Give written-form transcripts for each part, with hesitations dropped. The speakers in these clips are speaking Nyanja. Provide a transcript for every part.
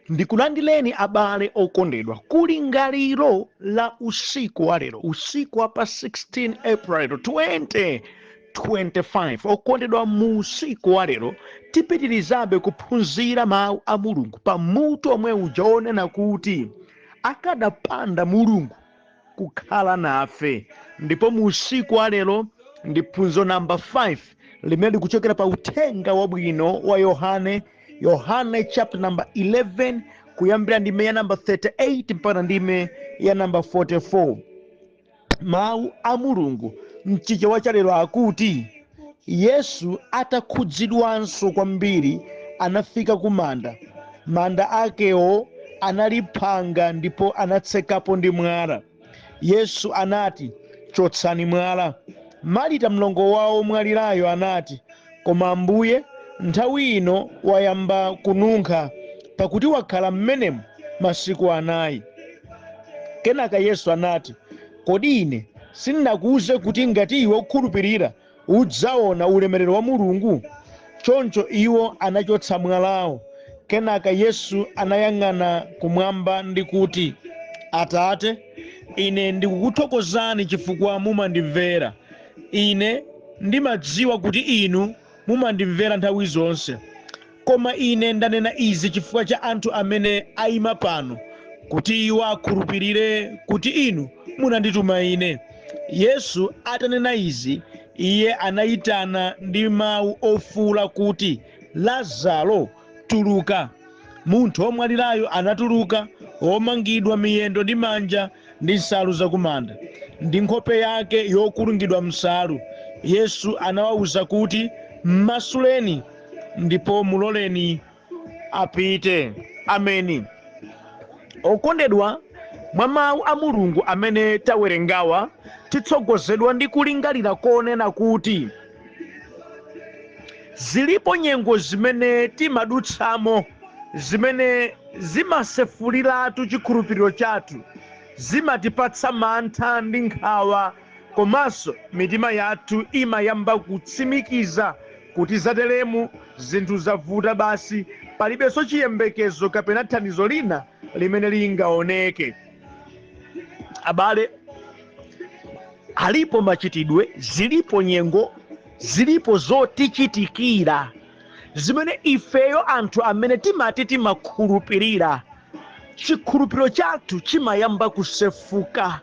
Ndikulandireni abale okondedwa kulingaliro la usiku wa lero, usiku wa pa 16 April 2025. Okondedwa, mu usiku wa lero tipitirizabe kuphunzira mawu a Mulungu pa mutu omwe uja onena kuti akadapanda Mulungu kukhala nafe. Ndipo mu usiku wa lero ndi phunziro namba 5 limene likuchokera pa uthenga wabwino wa Yohane, Yohane chapter number 11, kuyambira ndime ya namba 38 mpaka ndime ya namba 44. Mawu a Mulungu mchichewa cha lero akuti, Yesu atakhudzidwanso kwambiri anafika ku manda. Manda akewo anali phanga ndipo anatsekapo ndi mwala. Yesu anati, "Chotsani mwala." Marita, mlongo wawo mwalirayo, anati, "Koma Ambuye, nthawi ino wayamba kununkha, pakuti wakhala mmenemu masiku 4." Kenaka Yesu anati, "Kodi ine sindinakuwuze kuti ngati iwe ukhulupirira udzaona ulemerero wa Mulungu?" Choncho iwo anachotsa mwalawo. Kenaka Yesu anayang'ana kumwamba ndi kuti, "Atate, ine ndikukuthokozani chifukwa mumandimvera. Ine ndimadziwa kuti inu mumandimvera nthawi zonse, koma ine ndanena izi chifukwa cha anthu amene ayima pano, kuti iwo akhulupirire kuti inu munandituma ine." Yesu atanena izi, iye anayitana ndi mawu ofuula kuti, "Lazaro, tuluka!" Munthu womwalirayo anatuluka, womangidwa miyendo ndi manja ndi nsalu zakumanda, ndi nkhope yake yokulungidwa msalu. Yesu anawawuza kuti, "Mmasuleni ndipo muloleni apite." Ameni. Okondedwa, mwa mawu a Mulungu amene tawerengawa, titsogozedwa ndi kulingalira konena kuti zilipo nyengo zimene timadutsamo zimene zimasefuliratu chikhulupiriro chathu, zimatipatsa mantha ndi nkhawa, komanso mitima yathu imayamba kutsimikiza kuti zateremu zinthu zavuta basi, palibenso chiyembekezo kapena thandizo lina limene lingaoneke. Abale, alipo machitidwe, zilipo nyengo, zilipo zotichitikira zimene ifeyo anthu amene timati timakhulupirira, chikhulupiriro chathu chimayamba kusefuka,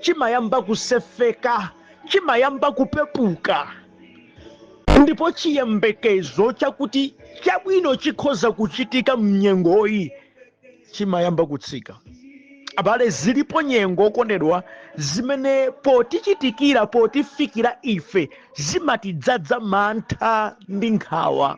chimayamba kusefeka, chimayamba kupepuka, ndipo chiyembekezo chakuti chabwino chikhoza kuchitika mnyengoyi chimayamba kutsika. Abale, zilipo nyengo, okondedwa, zimene potichitikira, potifikira ife, zimatidzadza mantha ndi nkhawa,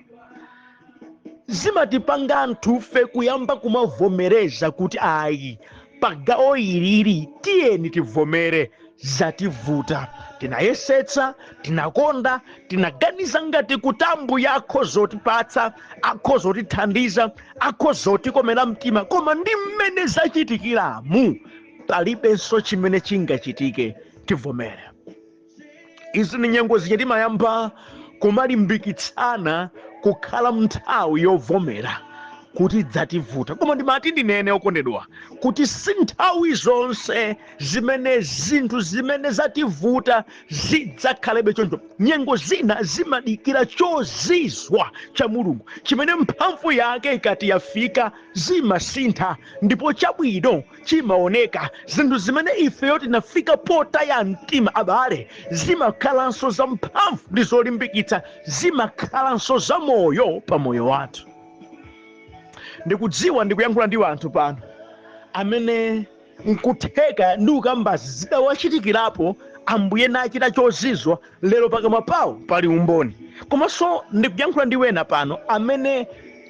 zimatipanga anthufe kuyamba kumavomereza kuti ayi, pagawo ilili tiyeni tivomere, zativuta, tinayesetsa, tinakonda, tinaganiza ngati kuti Ambuye akhozotipatsa, akhozotithandiza, akhozotikomera mtima, koma ndi mmene zachitikiramu palibenso chimene chingachitike, tivomere. Izi ni nyengo zija timayamba kumalimbikitsana kukhala mnthawi yovomera kuti dzativuta. Koma ndimati ndinene, okondedwa, kuti si nthawi zonse zimene zinthu zimene zativuta zidzakhalebe choncho. Nyengo zina zimadikira chozizwa cha Mulungu chimene mphamvu yake ikati yafika zimasintha ndipo chabwino chimaoneka. Zinthu zimene ifeyo tinafika potaya mtima, abale, zimakhalanso za mphamvu ndi zolimbikitsa, zimakhalanso za moyo pa moyo wathu. Ndikudziwa ndikuyankhula ndi anthu pano amene nkutheka ndi ukambazi zidawachitikirapo, Ambuye nachita chozizwa, lero pakamwa pawo pali umboni. Komanso ndikuyankhula ndi wena pano amene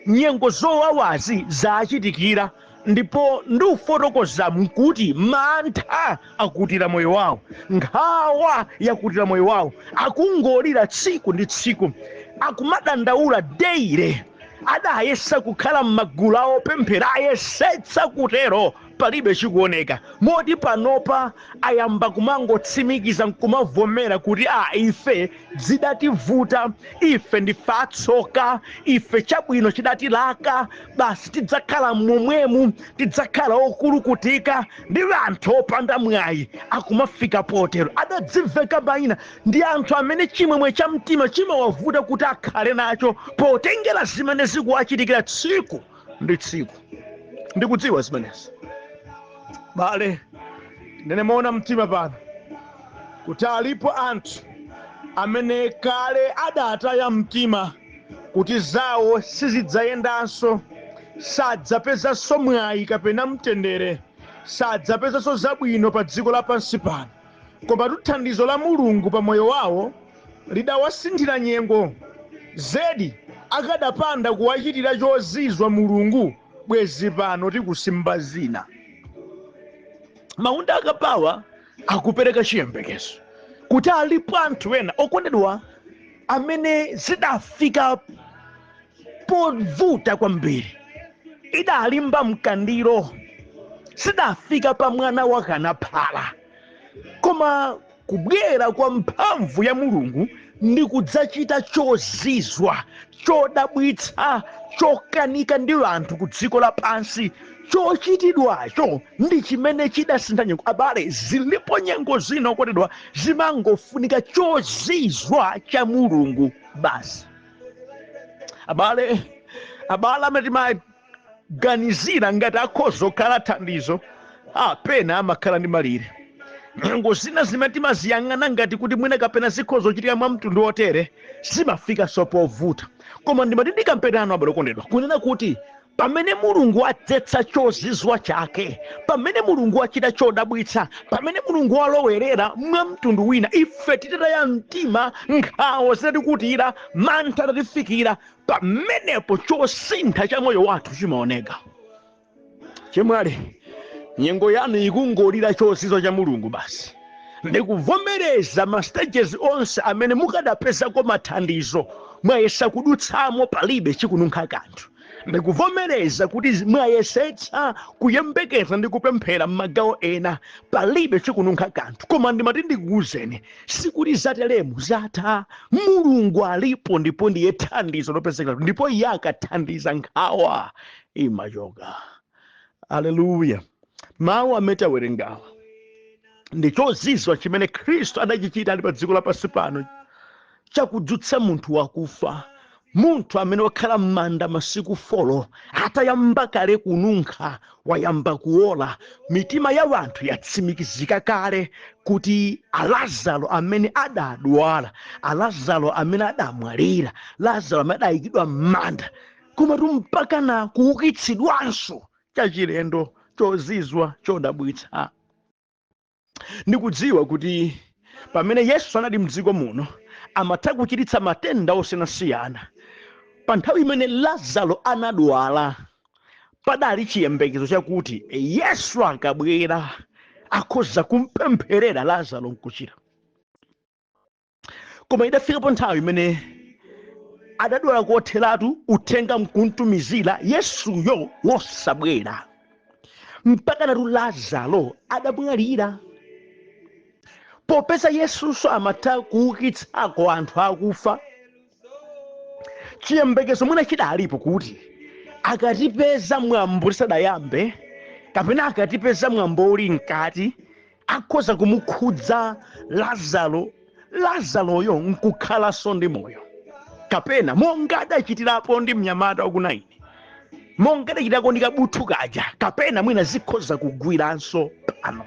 nyengo zowawazi zachitikira, ndipo ndikufotokoza mkuti mantha akutira moyo wawo, nkhawa yakutira moyo wawo, akungolira tsiku ndi tsiku, akumadandaula daily. Adayesa kukhala m'magulu awo opemphera, ayesetsa kutero, Palibe chikuoneka, moti panopa ayamba kumangotsimikiza nkumavomera kuti a ife zidativuta, ife ndife atsoka, ife chabwino chidatilaka, basi tidzakhala momwemu, tidzakhala okulukutika ndi anthu opanda mwayi. Akumafika potero, adadziveka mayina ndi anthu amene chimwemwe cha mtima chimawavuta kuti akhale nacho potengera zimene zikuwachitikira tsiku ndi tsiku. Ndikudziwa zimenezi, bale. Ndine moona mtima pano kuti alipo anthu amene kale adataya mtima kuti zawo sizidzayendanso, sadzapezanso mwayi kapena mtendere, sadzapezanso zabwino pa dziko lapansi pano. Koma thandizo la Mulungu pa moyo wawo lidawasinthira nyengo. Zedi, akadapanda kuwachitira chozizwa Mulungu, bwezi pano tikusimba zina. Maunda akapawa akupereka chiyembekezo kuti alipo anthu ena okondedwa amene zidafika povuta kwambiri, idalimba mkandiro, zidafika pa mwana wakanaphala, koma kubwera kwa mphamvu ya Mulungu ndi kudzachita chozizwa, chodabwitsa, chokanika ndi anthu ku dziko lapansi, chochitidwacho ndi chimene chidasintha nyengo. Abale, zilipo nyengo zina, okondedwa, zimangofunika chozizwa cha Mulungu basi. Abale, abale amene timaganizira ngati akhoza kukhala thandizo, apena amakhala ndi malire. Nyengo zina zimene timaziyang'ana ngati kuti mwina kapena zikhoza kuchitika mwa mtundu wotere, zimafikanso povuta. Koma ndimati ndikampetano, abale okondedwa, kunena kuti pamene Mulungu adzetsa chozizwa chake, pamene Mulungu achita chodabwitsa, pamene Mulungu walowerera mwa mtundu wina, ife titataya mtima, nkhawa zitatikutira, mantha atatifikira, pamenepo chosintha cha moyo wathu chimaoneka. Chemwali, nyengo yanu ikungolira chozizwa cha Mulungu basi. Ndikuvomereza ma stages onse amene mukadapezako mathandizo mwayesa kudutsamo, palibe chikununkha kanthu. Ndikuvomereza kuti mwayesetsa kuyembekeza ndi kupemphera m'magawo ena, palibe chikununkha kanthu. Koma ndimati ndikuwuzeni, sikuti zatelemu zatha. Mulungu alipo ndipo ndiye thandizo lopezekera, ndipo iye akathandiza nkhawa imachoka. Aleluya! Mawu amene tawerengawa ndi chozizwa chimene Khristu adachichita ali pa dziko lapansi pano, chakudzutsa munthu wakufa, munthu amene wakhala m'manda masiku 4, atayamba kale kununkha, wayamba kuola. Mitima ya anthu yatsimikizika kale kuti Alazaro amene adadwala, Alazaro amene adamwalira, Lazaro amene adayikidwa m'manda, koma mpakana kuukitsidwanso, chachilendo, chozizwa, chodabwitsa. Ndikudziwa kuti pamene Yesu anali mdziko muno amatha kuchiritsa matenda osiyanasiyana. Pa nthawi imene Lazaro anadwala, padali chiyembekezo chakuti Yesu akabwera akhoza kumpempherera Lazaro nkuchira. Koma idafikapo nthawi imene adadwala kotheratu, uthenga mkuntumizira Yesuyo wosabwera, mpaka natu Lazaro adamwalira. Popeza Yesunso amatha kuukitsako anthu akufa, chiyembekezo mwina chidalipo kuti akatipeza mwambo tisadayambe, kapena akatipeza mwambo uli mkati, akhoza kumukhudza Lazaro, Lazaroyo nkukhalanso ndi moyo, kapena monga adachitirapo ndi mnyamata waku Naini, monga adachitirako ndi kabuthu kaja, kapena mwina zikhoza kugwiranso pano.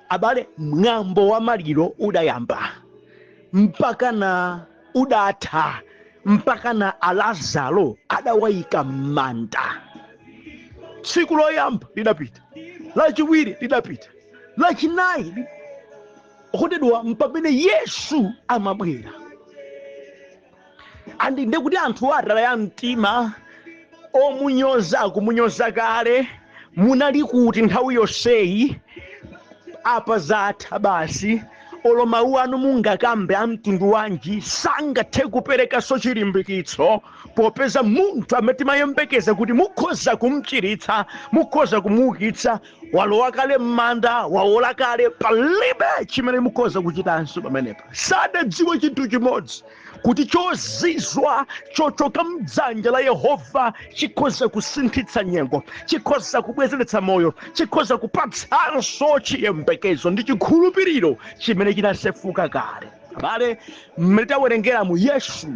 Abale, mwambo wa maliro udayamba mpaka na udatha, mpaka na Alazaro adawayika m'manda. Tsiku loyamba lidapita, lachiwiri lidapita, lachinayi, okondedwa, mpamene Yesu amabwera. Andi ndekuti anthu ataya mtima, omunyoza akumunyoza kale, munali kuti nthawi yonseyi? Apa zatha basi. Olo mawu anu mungakambe a mtundu wanji sangathe kuperekanso chilimbikitso, popeza munthu amene timayembekeza kuti mukhoza kumchiritsa, mukhoza kumuukitsa, walowa kale m'manda, waola kale, palibe chimene mukhoza kuchitanso pamenepa. Sadadziwe chinthu chimodzi, kuti chozizwa chochoka mdzanja la Yehova chikhoza kusinthitsa nyengo, chikhoza kubwezeretsa moyo, chikhoza kupatsanso chiyembekezo ndi chikhulupiriro chimene chinasefuka kale. Abale, mmene tawerengeramu, Yesu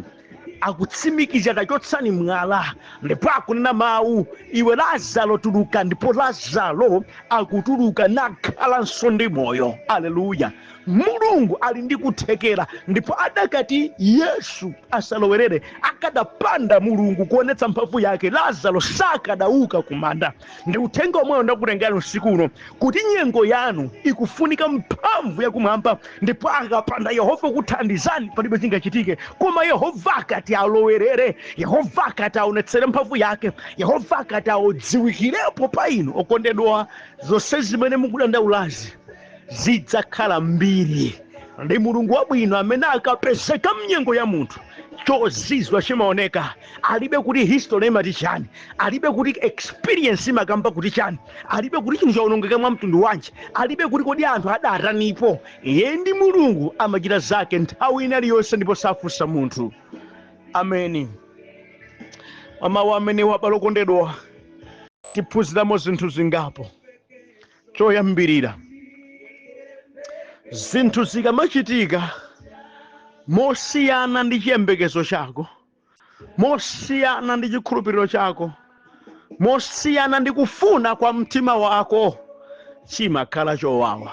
akutsimikiza, tachotsani mwala, ndipo akunena mawu, iwe Lazaro tuluka, ndipo Lazaro akutuluka nakhalanso ndi moyo. Aleluya! Mulungu ali ndi kuthekera, ndipo adakati Yesu asalowerere, akadapanda Mulungu kuonetsa mphamvu yake, Lazaro sakadauka kumanda. Ndi uthenga omweyo ndakutengani usiku uno, kuti nyengo yanu ikufunika mphamvu yakumwamba, ndipo akapanda Yehova kuthandizani palibe chingachitike. Koma Yehova akati alowerere, Yehova akati aonetsere mphamvu yake, Yehova akati adziwikirepo pa inu, okondedwa, zonse zimene mukudandaulazi zidzakhala mbiri. Ndi Mulungu wabwino amene akapezeka mnyengo ya munthu, chozizwa chimaoneka. Alibe kuti history imati chani, alibe kuti experience imakamba kuti chani, alibe kuti chinthu chaonongeka mwa mtundu wanji, alibe kuti kodi anthu adatanipo. Iye ndi Mulungu, amachita zake nthawi ina iliyonse ndipo safunsa munthu. Ameni. Mawu amene abale okondedwa, tiphunziramo zinthu zingapo. Choyambirira, zinthu zikamachitika mosiyana ndi chiyembekezo chako, mosiyana ndi chikhulupiriro chako, mosiyana ndi kufuna kwa mtima wako, chimakhala chowawa.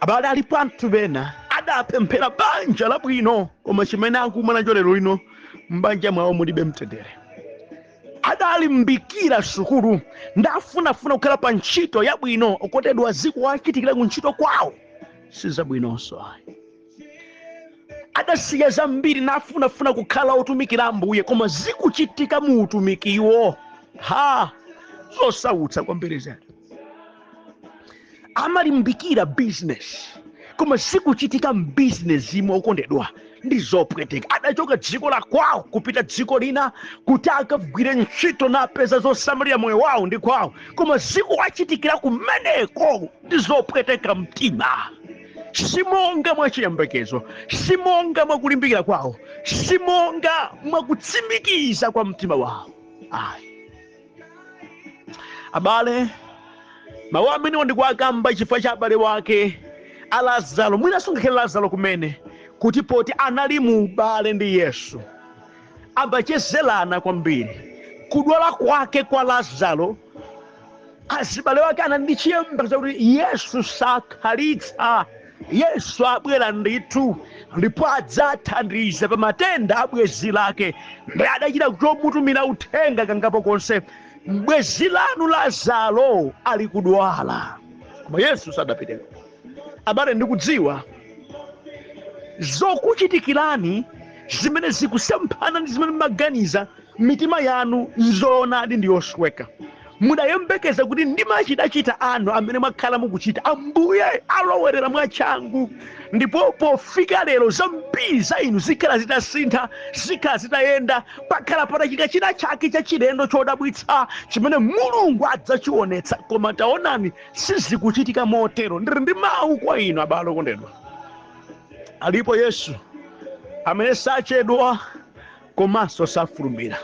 Abale, alipo anthu ena adapemphera banja labwino, koma chimene akumana nacho lero lino, m'banja mwawo mulibe mtendere. Adalimbikira sukulu, ndafunafuna kukhala pa ntchito yabwino, okondedwa, zikuwachitikira ku ntchito kwawo sizabwinonso ayi. Adasiya zambiri nafunafuna kukhala otumikira Ambuye, koma zikuchitika mu utumikiwo, ha, zosautsa kwambiri zedi. Amalimbikira business, koma zikuchitika m'bizinesi imwe, okondedwa, ndi zopweteka. Adachoka dziko la kwawo kupita dziko lina kuti akagwire ntchito napeza zosamalira moyo wawo ndi kwawo, koma zikuwachitikira kumeneko ndi zopweteka mtima. Simonga mwa chiyembekezo, simonga mwa kulimbikira kwawo, simonga mwa kutsimikiza kwa mtima wawo ayi. Abale, mawu amenewo ndikuwakamba chifukwa cha abale wake a Lazaro, mwinanso ngakhale Lazaro kumene, kuti poti anali mu ubale ndi Yesu, amachezerana kwambiri. Kudwala kwake kwa Lazaro, azibale wake anali ndi chiyembekezo kuti Yesu sakhalitsa, Yesu abwera ndithu ndipo adzathandiza pa matenda a bwenzi lake. Ndi adachita chomutumira uthenga kangapo konse, bwenzi lanu Lazaro ali kudwala, koma Yesu sadapiteko. Abale, ndikudziwa zokuchitikirani zimene zikusemphana ndi zimene mumaganiza mitima yanu, nzoonadi ndi yosweka. Mudayembekeza kuti ndi machitachita anu amene mwakhala mukuchita, Ambuye alowerera mwachangu, ndipo pofika lero zambiri za inu zikhala zitasintha, zikhala zitayenda, pakhala patachitika china chake chachilendo chodabwitsa chimene Mulungu adzachionetsa. Koma taonani, sizikuchitika motero. Ndili ndi mawu kwa inu abale okondedwa, alipo Yesu amene sachedwa komanso safulumira.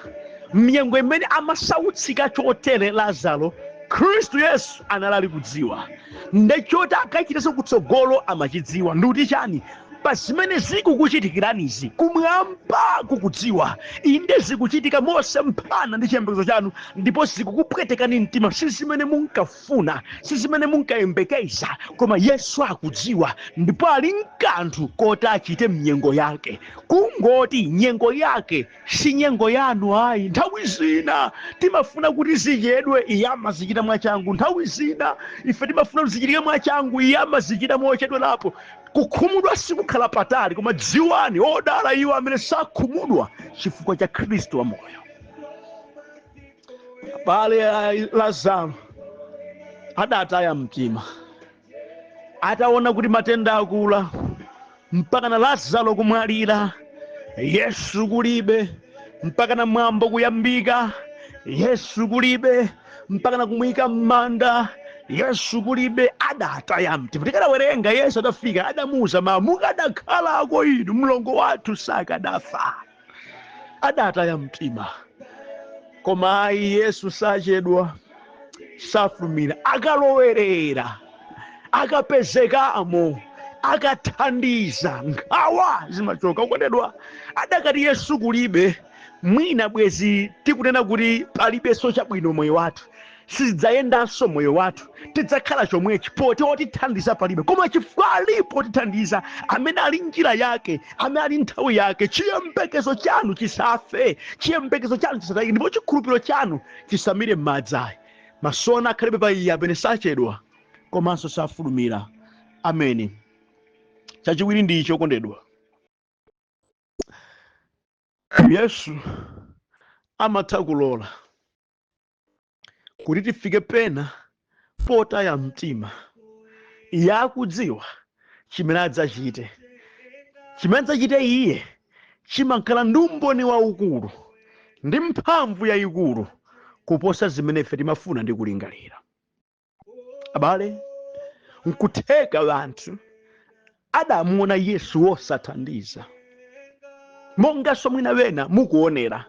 Mnyengo imene amasautsika chotere Lazaro, Khristu Yesu anali kudziwa, ndechoti akachitenso kutsogolo amachidziwa. Ndikuti chani? Pa zimene zikukuchitikiranizi, kumwamba kukudziwa. Inde, zikuchitika mosemphana ndi chiyembekezo chanu ndipo zikukupwetekani mtima, si zimene munkafuna, si zimene munkayembekeza, koma Yesu akudziwa ndipo ali nkanthu koti achite mnyengo yake. Kungoti nyengo yake si nyengo yanu ayi. Nthawi zina timafuna kuti zichedwe, iye amazichita mwachangu. Nthawi zina ife timafuna kuti zichitike mwachangu, iye amazichita mochedwerapo. Kukhumudwa sikukhala patali, koma dziwani, odala iwo amene sakhumudwa chifukwa cha Khristu wa moyo. Abale, Lazaro adataya mtima. Ataona kuti matenda akula mpaka na Lazaro kumwalira, Yesu kulibe, mpaka na mwambo kuyambika, Yesu kulibe, mpaka na kumuyika m'manda, Yesu kulibe, adataya mtima. Tikadawerenga, Yesu adafika, adamuuza mawu, mukadakhalako inu mlongo wathu sakadafa. Adataya mtima. Koma ayi, Yesu sachedwa, safulumira, akalowerera, akapezekamo, akathandiza, nkhawa zimachoka. Okondedwa, adakati Yesu kulibe, mwina bwezi tikunena kuti palibenso chabwino moyo wathu, sizidzayendanso moyo wathu, tidzakhala chomwechi poti otithandiza palibe. Koma chifukwa alipo otithandiza amene ali njira yake, amene ali nthawi yake, chiyembekezo chanu chisafe, chiyembekezo chanu chisatayike, ndipo chikhulupiriro chanu chisamire m'madzi ayi. Maso anu akhalebe pa iye amene sachedwa komanso safulumira. Ameni. Chachiwiri ndi ichi, okondedwa, Yesu amatha kulola kuti tifike pena potaya mtima. Iye akudziwa chimene adzachite. Chimene adzachite iye chimakhala ndi umboni waukulu ndi mphamvu yayikulu kuposa zimene ife timafuna ndi kulingalira. Abale, nkutheka anthu adamuona Yesu wosathandiza, monganso mwina wena mukuonera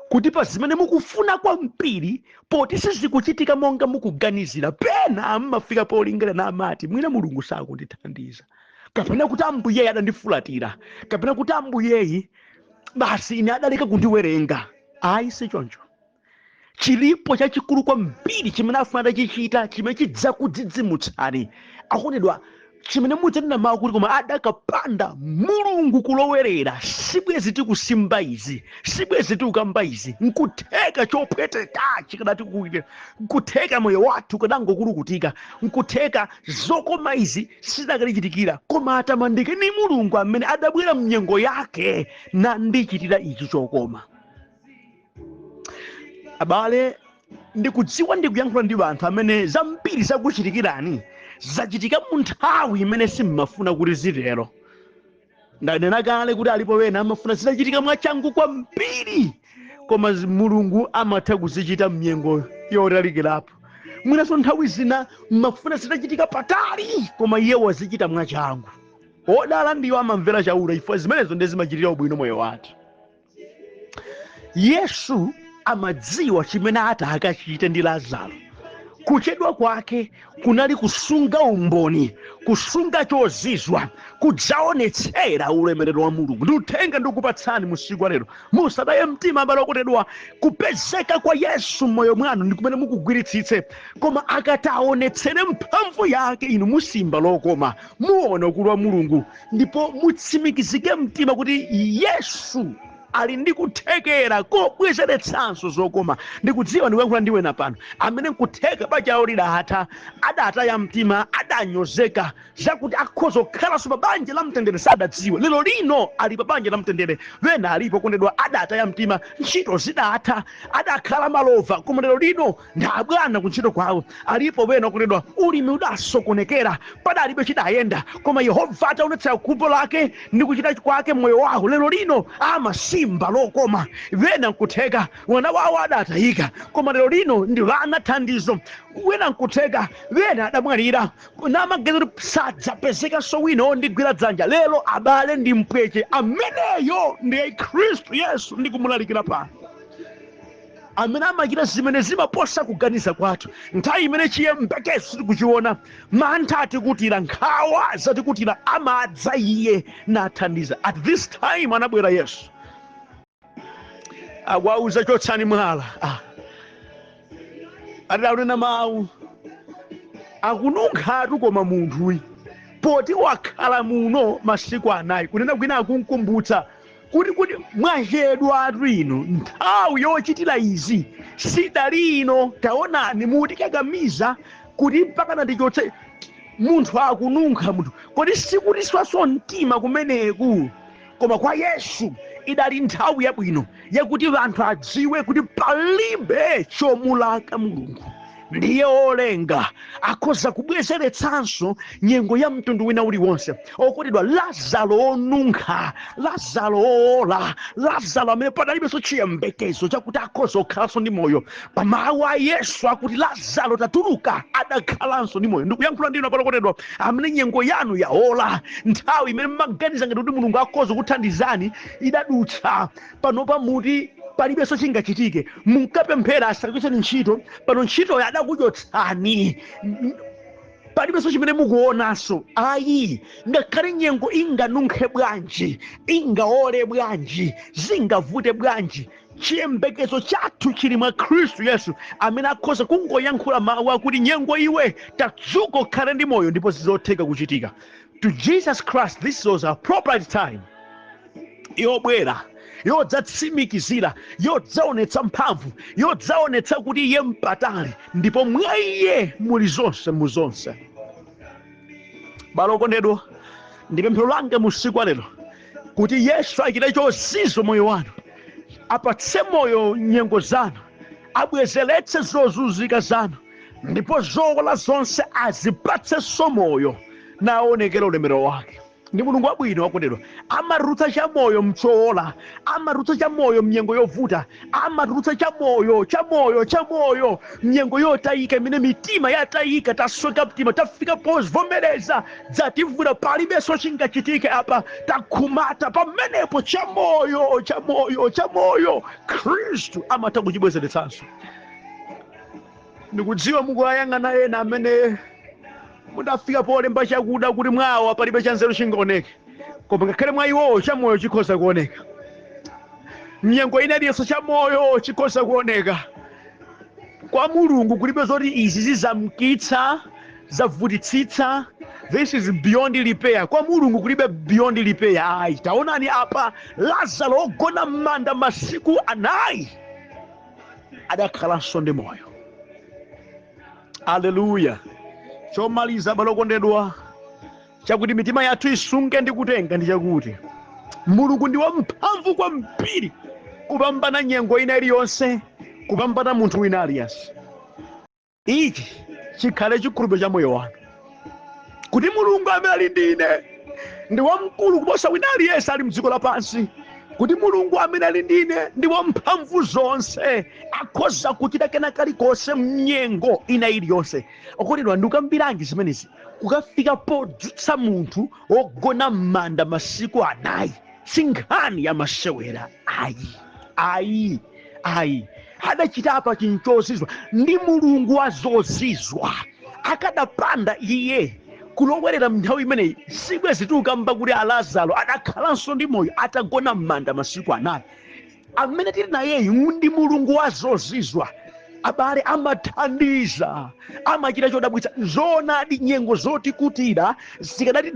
kuti pa zimene mukufuna kwambiri, poti sizikuchitika monga mukuganizira, pena mmafika polingalira namati mwina Mulungu sakundithandiza, kapena kuti Ambuyeyi adandifulatira, kapena kuti Ambuyeyi basi ine adaleka kundiwerenga. Ayi, si choncho. Chilipo chachikulu kwambiri chimene afuna atachichita, chimene chidzakudzidzimutsani, akondedwa, chimene mudzanena mawu kuti koma adakapanda Mulungu kulowerera, sibwezi tikusimba izi, sibwezi tikukamba izi. Nkutheka chopweteka chikadati kuite, nkutheka moyo wathu ukadangokulukutika, nkutheka zokoma izi sizidakatichitikira. Koma atamandike ni Mulungu amene adabwera mnyengo yake nandichitira ichi chokoma. Abale, ndikudziwa ndikuyankhula ndi anthu amene zambiri zakuchitikirani zachitika mu nthawi imene simmafuna kuti zitero. Ndanena kale kuti alipo wena amafuna zitachitika mwachangu kwambiri, koma Mulungu amatha kuzichita mnyengo yotalikirapo. Mwinanso nthawi zina mmafuna zitachitika patali, koma iye wazichita mwachangu. Odala ndiwo amamvera Chauta, chifukwa zimenezo ndiye zimachitira ubwino moyo wathu. Yesu amadziwa chimene ati akachite ndi Lazaro. Kuchedwa kwake kunali kusunga umboni, kusunga chozizwa, kudzaonetsera ulemerero wa Mulungu. Ndi uthenga ndikupatsani musiku lero, musataye mtima, abale okondedwa. Kupezeka kwa Yesu m'moyo mwanu ndi kumene mukugwiritsitse, koma akataonetsere mphamvu yake, inu musimba lokoma, muona ukulu wa Mulungu, ndipo mutsimikizike mtima kuti Yesu ali ndi kuthekera kobwezeretsanso zokoma. Ndikudziwa ndikuyankhula ndiwe na pano amene nkutheka banja lawo lidatha, adataya mtima, adanyozeka, zakuti akhoza kukhalanso pa banja la mtendere sadadziwe. Lero lino ali pa banja la mtendere. Wena alipo, okondedwa, adataya mtima, ntchito zidatha, adakhala malova, koma lero lino ndi abwana kuntchito kwawo. Alipo wena, okondedwa, ulimi udasokonekera, padalibe chidayenda, koma Yehova ataonetsera kupo lake ndi kuchita kwake moyo wawo, lero lino amasimba lokoma. Wena nkutheka wana wawo adatayika, koma lero lino ndi wana thandizo. Wena nkutheka wena adamwalira namageza kuti sadzapezekanso wina ondigwira dzanja, lero abale ndi mpweche. Ameneyo ndiye Khristu Yesu ndikumulalikira pano, amene amachita zimene zimaposa kuganiza kwathu. Nthawi imene chiyembekezo sitikuchiona, mantha atikutira, nkhawa zatikutira, amadza iye nathandiza. At this time anabwera Yesu, akuwauza, chotsani mwala. Adaunena mawu, akununkhatu, koma munthuyi poti wakhala muno masiku 4. Kunena kwina akunkumbutsa kuti mwachedwatu inu, nthawi yochitira izi sidali ino. Taonani, mutikakamiza kuti mpaka natichotse munthu, akununkha munthu. Kodi sikutiswaso mtima kumeneku? Koma kwa Yesu idali nthawi yabwino yakuti anthu adziwe kuti palibe chomulaka Mulungu. Ndiye olenga, akhoza kubwezeretsanso nyengo ya mtundu wina uliwonse. Okondedwa, Lazaro onunkha, Lazaro oola, Lazaro amene padalibenso chiyembekezo chakuti akhoza kukhalanso ndi moyo, pa mawu a Yesu akuti, "Lazaro, tatuluka," adakhalanso ndi moyo. Ndikuyankhula ndinu abale okondedwa amene nyengo yanu yaola. Nthawi imene mmaganiza ngati kuti Mulungu akhoza kuthandizani idadutsa. Panopa muti palibenso chingachitike. Munkapemphera asakuchotseni ntchito, pano ntchitoyo adakuchotsani, palibenso chimene mukuonanso. Ayi, ngakhale nyengo inganunkhe bwanji, ingaole bwanji, zingavute bwanji, chiyembekezo chathu chili mwa Khristu Yesu amene akhoza kungoyankhula mawu akuti, "Nyengo iwe, tadzuka ukhale ndi moyo," ndipo zizotheka kuchitika. To Jesus Christ this was appropriate time yobwera, yodzatsimikizira, yodzaonetsa mphamvu, yodzaonetsa kuti iye mpatali ndipo mwa iye muli zonse mu zonse. Abale okondedwa, ndi pemphero langa mu usiku wa lero kuti Yesu achite chozizwa moyo wanu, apatse moyo nyengo zanu, abwezeretse zozunzika zanu, ndipo zowola zonse azipatsenso moyo, naonekera ulemerero wake. Ndi Mulungu wabwino, wakondedwa. Amatulutsa chamoyo mchowola, amatulutsa chamoyo mnyengo yovuta, amatulutsa chamoyo, chamoyo, chamoyo mnyengo yotayika, imene mitima yatayika, tasweka mtima, tafika povomereza, dzativuta, palibenso chingachitike apa, takhumata. Pamenepo chamoyo, chamoyo, chamoyo, Khristu amatha kuchibwezeretsanso. Ndikudziwa mukuwayang'ana ena amene mudafika polemba chakuda kuti mwawa palibe chanzeru chingaoneke, koma ngakhale mwa iwowo chamoyo chikhoza kuoneka. Mnyengo ina iliyonse chamoyo chikhoza kuoneka. Kwa Mulungu kulibe zoti izi zizamkitsa, zavutitsitsa, this is beyond repair. Kwa Mulungu kulibe beyond repair, ayi. Taonani apa, Lazaro ogona m'manda masiku 4 adakhalanso ndi moyo. Aleluya! Chomaliza, abale okondedwa, chakuti mitima yathu isunge ndi kutenga ndi chakuti Mulungu ndi wamphamvu kwambiri kupambana nyengo ina iliyonse, kupambana munthu wina aliyense. Ichi chikhale chikhulupiriro cha moyo wanu, kuti Mulungu amene ali ndi ine ndi wamkulu kuposa wina aliyense ali mdziko lapansi, kuti Mulungu amene ali ndi ine ndi wamphamvu zonse, akhoza kuchita kena kalikonse mnyengo ina iliyonse. Okondedwa, ndikukambiranji zimenezi? Kukafika podzutsa munthu wogona m'manda masiku 4 si nkhani ya masewera, ayi, ayi, ayi. Adachita apa chinchozizwa ndi Mulungu wa zozizwa. Akadapanda iye kulowerera mnthawi imeneyi, sibwezi tikukamba kuti Alazaro adakhalanso ndi moyo atagona m'manda masiku 4. Amene tili nayeyu ndi Mulungu wa zozizwa, abale. Amathandiza, amachita chodabwitsa. Zoonadi, nyengo zotikutira zikadati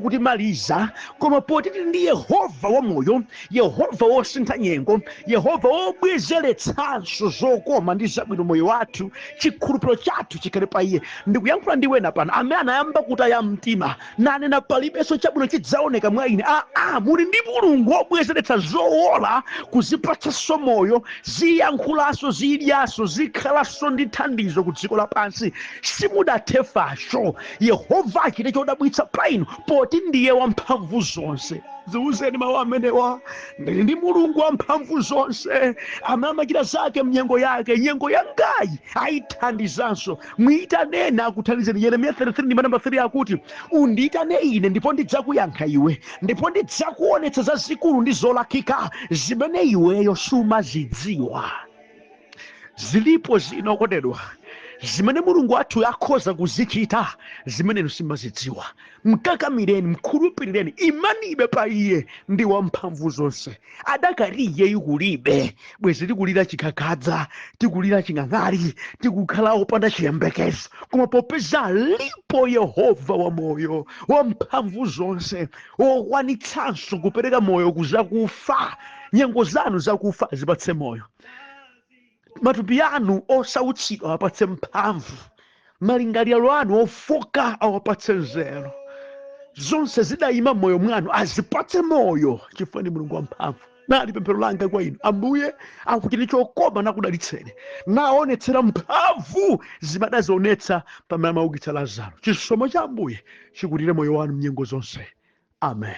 kuti maliza, koma poti tili ndi Yehova wamoyo, Yehova wosintha nyengo, Yehova wobwezeretsanso zokoma ndi zabwino moyo wathu, chikhulupiriro chathu chikhale pa iye. Ndikuyankhula ndi wena pano amene anayamba kutaya mtima, nanena, "Palibenso chabwino chidzaoneka mwa ine." Aa, muli ndi Mulungu wobwezeretsa zowola kuzipatsanso moyo, ziyankhulanso, zidyaso, zikhalanso ndi thandizo ku dziko lapansi. Simudathe fasho. Yehova achite chodabwitsa pa inu poti ndiye wamphamvu zonse. Ziwuzeni mawu amenewa: "Ndili ndi Mulungu wamphamvu zonse amene amachita zake mnyengo yake. Nyengo yangayi ayithandizanso." Muyitaneni, akuthandizeni. Yeremiya 33 ndi namba 3 akuti, "Undiyitane ine ndipo ndidzakuyankha iwe, ndipo ndidzakuonetsa zazikulu ndi zolakika zimene iweyo sumazidziwa." Zilipo zina, okondedwa, zimene Mulungu wathu akhoza kuzichita zimene inu simazidziwa. Mkakamireni, mkhulupirireni, imanibe pa iye. Ndi wamphamvu zonse. Adakati iyeyu kulibe, bwezi tikulira chikakadza, tikulira ching'ang'ali, tikukhala opanda chiyembekezo. Koma popeza alipo Yehova wamoyo, wamphamvu zonse, wokwanitsanso kupereka moyo kuzakufa, nyengo zanu zakufa zipatse moyo, matupi anu osautsidwa awapatse mphamvu, malingaliro anu ofoka awapatse nzeru. Zonse zidayima m'moyo mwanu azipatse moyo, chifukwa ndi Mulungu wamphamvu. Nali pemphero langa kwa inu, Ambuye akuchitire chokoma, nakudalitseni, naonetsera mphamvu zimadazionetsa pamene amaukitsa Lazaro. Chisomo cha Ambuye chikutire moyo wanu mnyengo zonse. Amen.